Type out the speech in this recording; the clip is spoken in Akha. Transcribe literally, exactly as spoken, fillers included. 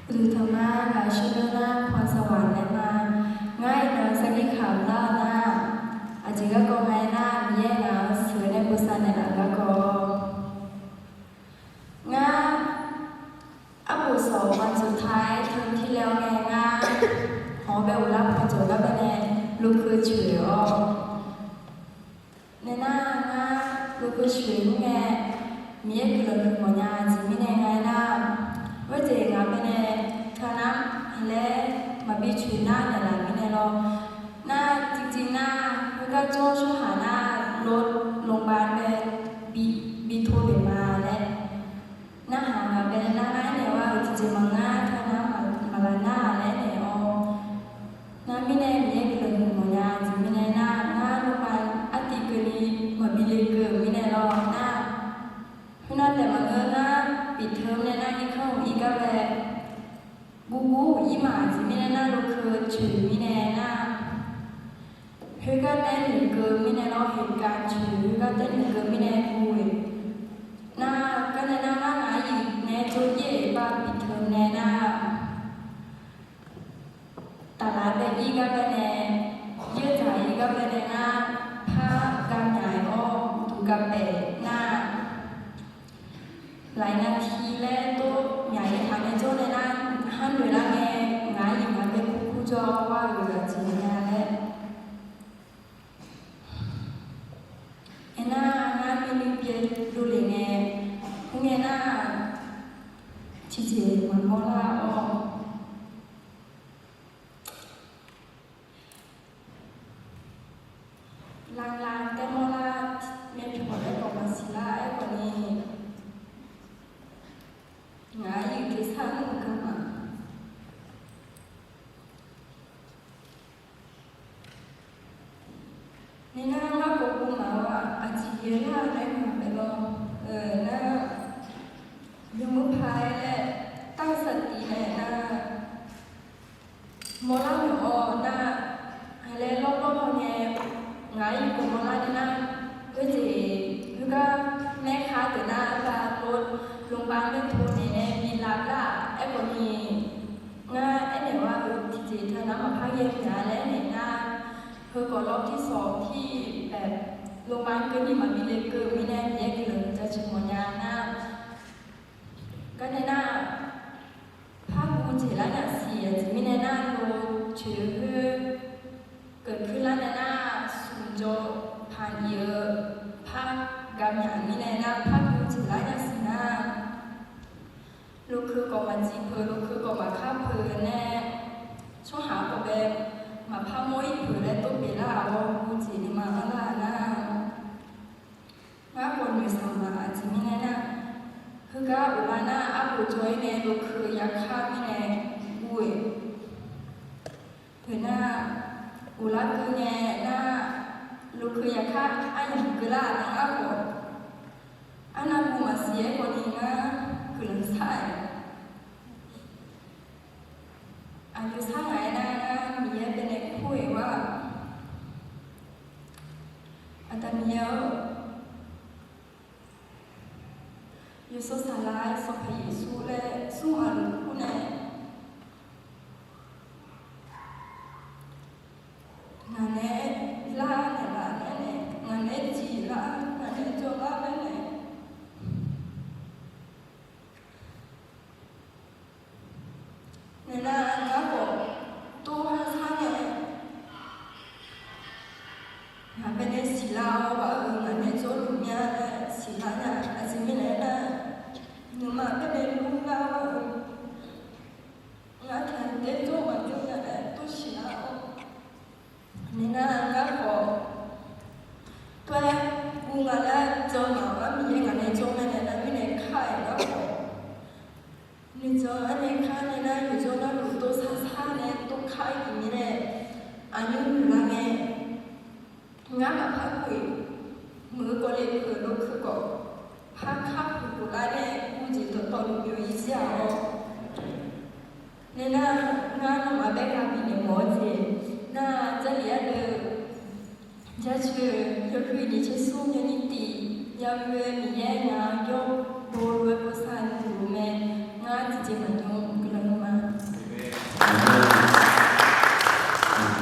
Uqduq tanqma, ngaq-euq shawrdanr nar พรสวรรค์ laer ma. Ngar iqnan sarkir kaq-euq lar-eu nar, aqjeq garkawv nga aernar, Miqyaer ngaq-anr sheuq-eu nae bosav naeqlaf-euq garkawv-awr, ngar อัปปะสองวันสุดท้าย เทอมที่แล้ว ngae, ngar hawq-awr bae uqlar paw dzawq gar bae nae lokeu coeq-awr, nae nar ngar lokeu coeq-awr ngae, Miqyaer guiqlanq huiq mawfnya jeq mirnae nga aernar, khoerjeq ngaq bae nae teunar laer maqbi coeq nar naeqlaf mirnae lawr. Nar tiqjeq nar, khoergar jawr tsawrhaq nar, รถโรงพยาบาล bae bi, bi tov-euq ma laer narhaq ngaq bae nar, ngar aernaeq-awr-eu tiqjeq maqngeur, teunar maqlaq nar laer aernaeq-awr, nar mirnae Miqyaer guiqlanq huiq mawfnya jeq mirnae nar, ngar โรงพยาบาล artiv keuvni maqbi lekeuv-euq mirnae lawr nar, khoernar taef maqngeur, ngar ปิดเทอม nae nar irkanr-euq ir gar bae guvguv ir ma jeq mirnae nar, lokeu coeq mirnae nar, khoergar taer noeqkeuv mirnae lawr, heqkav coeq khoergar taer noeqkeuv mirnae guv-eu nar, garnae nar ngar ngaq-aer yif nae jawr-ir-euq bar ปิดเทอม nae nar, taflaf bae ir gar bae nae, yaerdzaq ir gar bae nae nar, par gavmyaq-aer-awr uqduq gavpaef nar, หลายนาที laer tov myaq-ir taq nae jawr nae nar, harnoeq lar ngae, ngaq-aer yif ngaq bae kurkur jawr-awr war-euq aqjeq nya laer. Aernar ngar nuinui byaerdovlef ngae, khoerngae nar tiqjeq maqmawr lar-awr, lavlav taer mawrlar, myavpyawq aerkhawf maqsiq lar aerkhawf ni, ngaq-aer yif keuvsar-eu garma. Nae nar ngar khawf guvmaf-awr aqjeq yaelar-eu laer maqbae lawr. Nar yawmuiq paq-aer laer, ตั้งสติ laer nar, mawrlar noeq-awr nar, laer lawrdawr haw ngae, ngaq-aer yif khawf mawrlar nae nar, khoerjeq khoergar maerkhar deuq nar, รถโรงพยาบาล bae tov naeq nae bi lavlar-aq aerkhawf ni, ngar aernaeq-awr-eu tiqjeq teunar maqpar ghae-eu nya laer aernaeq nar, heukawv lawr tirsawq tir baef, โรงพยาบาล keuvni maqbi lekeuv-eu mirnae Miqyaer guiqlanq jaceuq mawfnya nar, garnae nar, par guv jeq lar nya siq aqjeq mirnae nar, lo coeq-eu khoer geuf kuir lar nae nar, smq jawr paq nif-eu par gavmyaq mirnae nar, par guv jeq lar nya siq nar, lokeu khawf maqjeq peuq, lokeu khawf maqkar peuq nae, tsawrhaq khawf bae maqpar mawr-ir peuq laer tov pyeuflar-awr guv jeq nuima anrlar nar, ngar khawf noeqsaq ma aqjeq mirnae nar, heugar uqlar nar, arbof jawr-ir nae lokeu yarkar mirnae guv-eu peuq nar, uqlar keuv ngae nar, lokeu yarkar aryamq keuvlar-aq nar, ngar khawf arnavni maqsiq-aer khawf ni ngar guiqlanq shar-aer, aqyawf sharngaq-aer nar, ngar Miqyaer baenae kur-eu war-aq, Aqda Miqyaer-or, yawshawr saqlaq-aer Sanqpaq Yeqsur laer smr aqluf kur nae, ngaq naeq-aer lar naeqlaf laer nae, ngaq naeq-aer jeq lar, ngaq naeq-aer jawrlar laer nae, naeqlaf ngar khawf tov har sar nae, ngaq baenae siqlar-awr bar-eu ngaq naeq-aer jawrluf mya nae siqlar nya aqjeq mirnae nar, nuima baenae lur lar-awr bar-eu ngar taq taer jawr maqjawr nya nae tov siqlar-awr, naeqlaf ngar khawf tov-aer guv nga laer jan maq-awr Miqyaer ngaq naeq-aer jawr mae nae nar mirnae kar-aer ngar khawf, nuijan arnae kar nae nar yawqjawr navluf tov sar sar nae tov kar-ir tiq mirnae, aqnymr noeq lar ngae, ngar maqpar guv-iq, muiq-eu kawv le peuq lokeu khawf, par kar peuq khof lar nae guv jeq dawqtawvluf byov-ir jir-aq-awr, nae nar, ngar nawmaf baer gaq bifnaeq mawf-eu jeq nar, Jarlif ardeuv jaceuq yawhuiq nyiq tser smr yawnyir tiq, yawoe Miqyaer ngaq-anr jawr bo lof-aer bosav nuilof mae. Ngar tiqjeq maqnga